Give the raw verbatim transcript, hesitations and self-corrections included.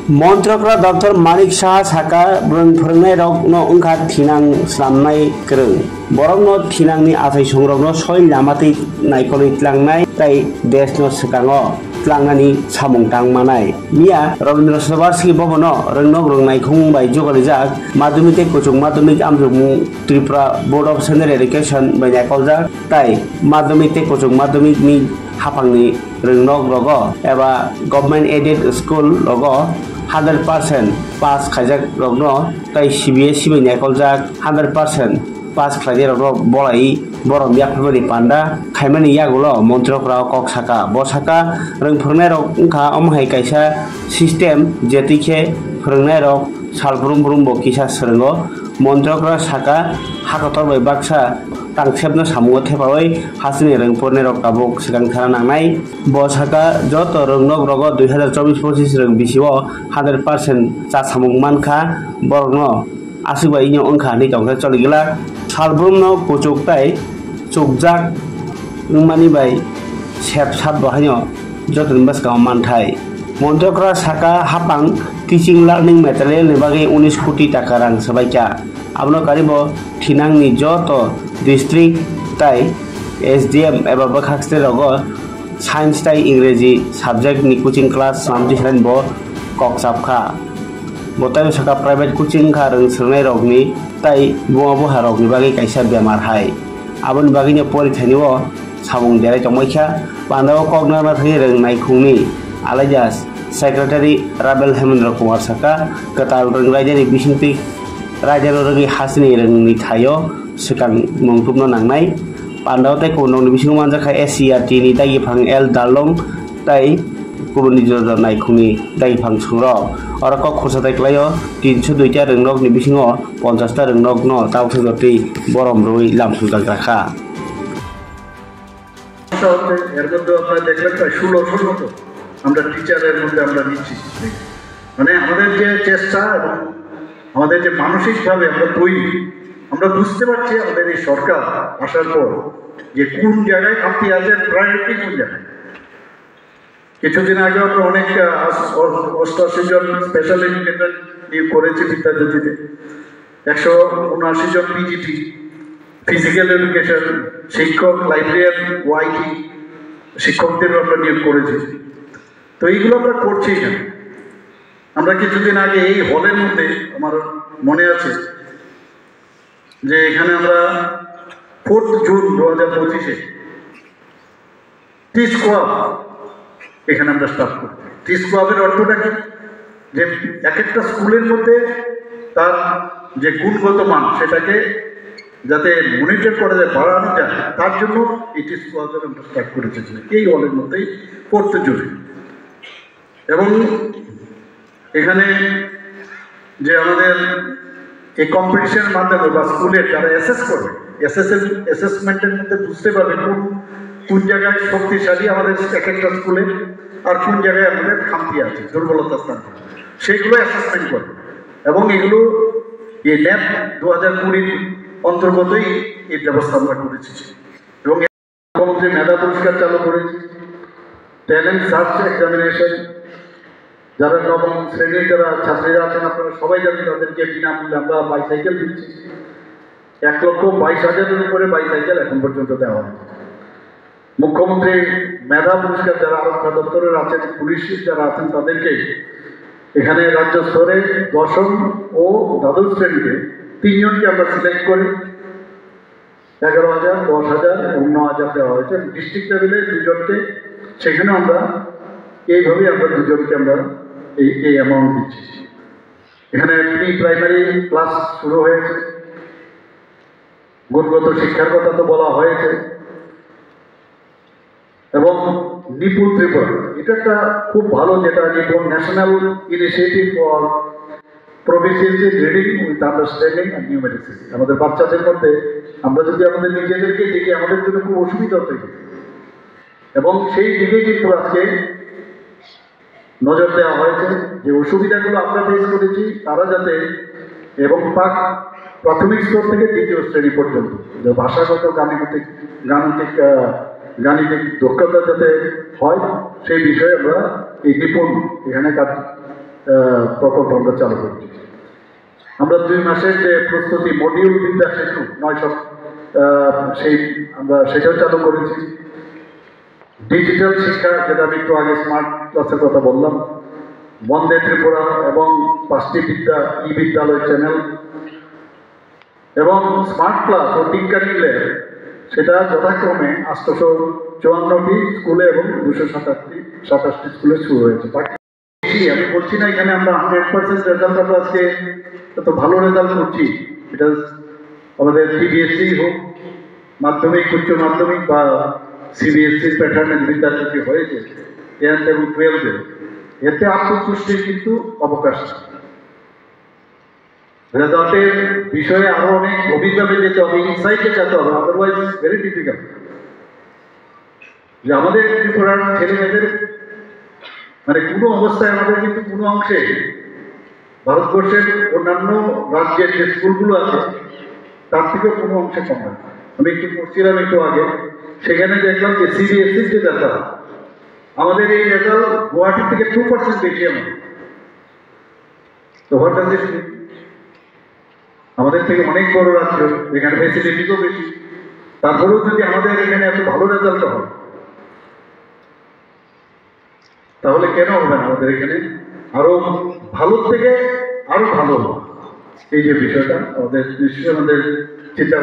Montrokra Doctor Manik Saha saka, bwrwng phwrwngnairokno wngkha thinang swnamnai kwrwng. Borokno thinangni achaisongrokno soi lama twi naikolwi tlangnai tei deshno swkango tlangnani samung tang manai. Miya Rabindra Sabarski Bhabono rwngnok rwng naikhung bai jugalijak madhyamik tei kwchwng madhyamik amjokmung Tripura Board of Secondary Education bai naikoljak tei madhyamik tei kwchwng madhyamikni haphangni rwngnok rogo eba government aided school rogo hundred percent pass khaijak rokno tei C B S E bai naikoljak hundred percent pass khlainai rokno bolai borom yaphimani panda khaimani yagulo montrok rao kok saka. Bo saka rwng phwrwngnai rok wngkha omo hai kaisa system je twi khe phwrwngnai rok sal brum brum bo kisa swrwngo. Montrok rao saka hakotor bai baksa tangsepno samungo thepawi hasteni rwng phwrwngnai rok tabuk swkang thana nangnai. Bo saka joto rwngnok rogo dui hazar chobis pochis rwng bisio hundred percent cha samung mankha borokno aswk bai ino wngkha hinwi tongkhe choli glak. Salbrumno kuchuk tei chukjak wngmani bai sep sap bo haino jotoni bwskango manthai. Montrokra saka hapang teaching learning material ni bagwi unis koti taka rang swbaikha. Abono karibo thinangni joto district tei S D M eba bwkhak state rogo science tei Ingreji subject ni coaching class swnamdi sanai bo kok chapkha. Bo tei saka private coaching wngkha rwng swrwngnairokni tei buma buharokni bagwi kaisa bemar hai. Aboni bagwino porithainio samung derai tongbaikha. Pandao kok narwkna thangwi rwng naikhungni Alias Secretary Rabel Hemendra Kumar saka, kwtal rwng raidani bisingtwi raidano rwgwi hasteni rwngni thaio swkang mung tubna nangnai. Pandao tei kubun rokni bisingo manjakha S C E R T ni dagi phang L Darlong tei kubunni jora jora naikhungni dagi phang songrok. Oro kok khursa tai klaio tinso dui ta rwngnokni bisingo ponchas ta rwngnokno tabuksa jotwi borom rwui lamsongjak rakha. সমস্যা হচ্ছে, এর মধ্যে আপনারা দেখলেন প্রায় ষোলোশোর মতো আমরা টিচারের মধ্যে আমরা নিচ্ছি। মানে আমাদের যে চেষ্টা এবং আমাদের যে মানসিকভাবে আমরা তৈরি, আমরা বুঝতে পারছি আমাদের এই সরকার আসার পর যে কোন জায়গায় খামতি আছে, প্রায়োরিটি কোন জায়গায়। কিছুদিন আগে আমরা অনেক, আহ, আস-, অ-, অষ্টাশি জন স্পেশাল এডুকেটর নিয়োগ করেছি বিদ্যাজ্যোতিতে, একশো উনআশি জন পিজিটি, ফিজিক্যাল এডুকেশন শিক্ষক, লাইব্রেরিয়ান, ওআইটি শিক্ষকদের আমরা নিয়োগ করেছি। তো এইগুলো আমরা করছি এখানে। আমরা কিছুদিন আগে এই হলের মধ্যে, আমার মনে আছে যে এখানে আমরা ফোর্থ জুন দু হাজার পঁচিশে টি স্কোয়াব এখানে আমরা স্টার্ট করব। টি স্কোয়াবের অর্থটা কি? যে এক একটা স্কুলের মধ্যে তার যে গুণগত মান, সেটাকে যাতে মনিটর করা যায়, বাড়ানো যায়, তার জন্য এই টি স্কোয়াবের আমরা স্টার্ট করেছি এই হলের মধ্যেই পড়তে জুড়ে। এবং এখানে যে আমাদের এই কম্পিটিশনের মাধ্যমে বা স্কুলের যারা অ্যাসেস করবে, অ্যাসেসের, অ্যাসেসমেন্টের মধ্যে বুঝতে পারবে কোন, কোন জায়গায় শক্তিশালী আমাদের এক একটা স্কুলে, আর কোন জায়গায় আমাদের খামতি আছে, দুর্বলতা স্থান। সেইগুলো অ্যাসেসমেন্ট করবে এবং এগুলো এই ন্যাপ দু হাজার কুড়ির অন্তর্গতই এই ব্যবস্থা আমরা করেছি। এবং মুখ্যমন্ত্রী মেধা পুরস্কার চালু করেছি, ট্যালেন্ট সার্চ এক্সামিনেশন, যারা নবম শ্রেণীর যারা ছাত্রীরা আছেন, আপনারা সবাই জানেন, তাদেরকে বিনামূল্যে আমরা বাইসাইকেল দিচ্ছি। এক লক্ষ বাইশ হাজারের উপরে বাইসাইকেল এখন পর্যন্ত দেওয়া হয়েছে। মুখ্যমন্ত্রী মেধা পুরস্কার যারা আরক্ষা দপ্তরের আছেন, পুলিশ যারা আছেন, তাদেরকে এখানে রাজ্য স্তরে দশম ও দ্বাদশ শ্রেণীতে তিনজনকে আমরা সিলেক্ট করি। এগারো হাজার, দশ হাজার এবং ন হাজার দেওয়া হয়েছে। ডিস্ট্রিক্ট লেভেলে দুজনকে, সেখানেও আমরা এইভাবেই আমরা দুজনকে আমরা এই, এই অ্যামাউন্ট দিচ্ছি। এখানে প্রি প্রাইমারি ক্লাস শুরু হয়েছে, গুণগত শিক্ষার কথা তো বলা হয়েছে, এবং নিপুণ ত্রিপুরা, এটা একটা খুব ভালো, যেটা Nipun national initiative for proficiency reading with understanding and numeracy. আমাদের বাচ্চাদের মধ্যে আমরা যদি আমাদের নিজেদেরকে দেখি, আমাদের জন্য খুব অসুবিধা তৈরি। এবং সেই দিকে কিন্তু আজকে নজর দেওয়া হয়েছে, যে অসুবিধাগুলো আমরা ফেস করেছি, তারা যাতে, এবং প্রাক-, প্রাথমিক স্তর থেকে দ্বিতীয় শ্রেণী পর্যন্ত যে ভাষাগত গাণিতিক, গাণিতিক, আহ, গাণিতিক দক্ষতা যাতে হয়, সেই বিষয়ে আমরা এই নিপুণ এখানে কাজ আহ, প্রকল্প আমরা চালু করেছি। আমরা দুই মাসের যে প্রস্তুতি মডিউল বিদ্যা শিশু নয়শো, আহ, সেই আমরা সেটাও চালু করেছি। ডিজিটাল শিক্ষা, যেটা আমি একটু আগে স্মার্ট ক্লাসের কথা বললাম, বন্দে ত্রিপুরা এবং পাঁচটি বিদ্যা, ই বিদ্যালয় চ্যানেল এবং স্মার্ট ক্লাস ও টিঙ্কারিং ল্যাব, সেটা যথাক্রমে আটশোশো চুয়ান্নটি স্কুলে এবং দুশো সাতাশটি সাতাশটি স্কুলে শুরু হয়েছে। বাকি বেশি, আমি বলছি না এখানে আমরা হান্ড্রেড পার্সেন্ট রেজাল্ট, আমরা আজকে এত ভালো রেজাল্ট করছি, এটা আমাদের সিবিএসই হোক, মাধ্যমিক, উচ্চ মাধ্যমিক বা সিবিএসই প্যাটার্নে বিদ্যার্থী হয়েছে টেন্থ এবং টুয়েলভে, এতে আত্মতুষ্টির কিন্তু অবকাশ নেই। রেজাল্টের বিষয়ে আরো অনেক গভীরভাবে যেতে হবে, ইনসাইটে যেতে হবে, আদারওয়াইজ ভেরি ডিফিকাল্ট। যে আমাদের ত্রিপুরার ছেলে মেয়েদের, মানে, কোনো অবস্থায় আমাদের কিন্তু কোনো অংশে ভারতবর্ষের অন্যান্য রাজ্যের যে স্কুলগুলো আছে, তার থেকেও কোনো অংশে কম নয়। আমি একটু পড়ছিলাম একটু আগে, সেখানে দেখলাম যে সিবিএসইর যে ডাটা, আমাদের এই রেজাল্ট গুয়াহাটি থেকে টু পার্সেন্ট বেশি। আমাদের তো what does it mean? আমাদের থেকে অনেক বড় রাজ্য, এখানে ফেসিলিটিসও বেশি, তারপরেও যদি আমাদের এখানে এত ভালো রেজাল্ট হয়, তাহলে কেন হবে না আমাদের এখানে আরো ভালো থেকে আরো ভালো? এই যে বিষয়টা আমাদের নিশ্চয়ই আমাদের চিন্তা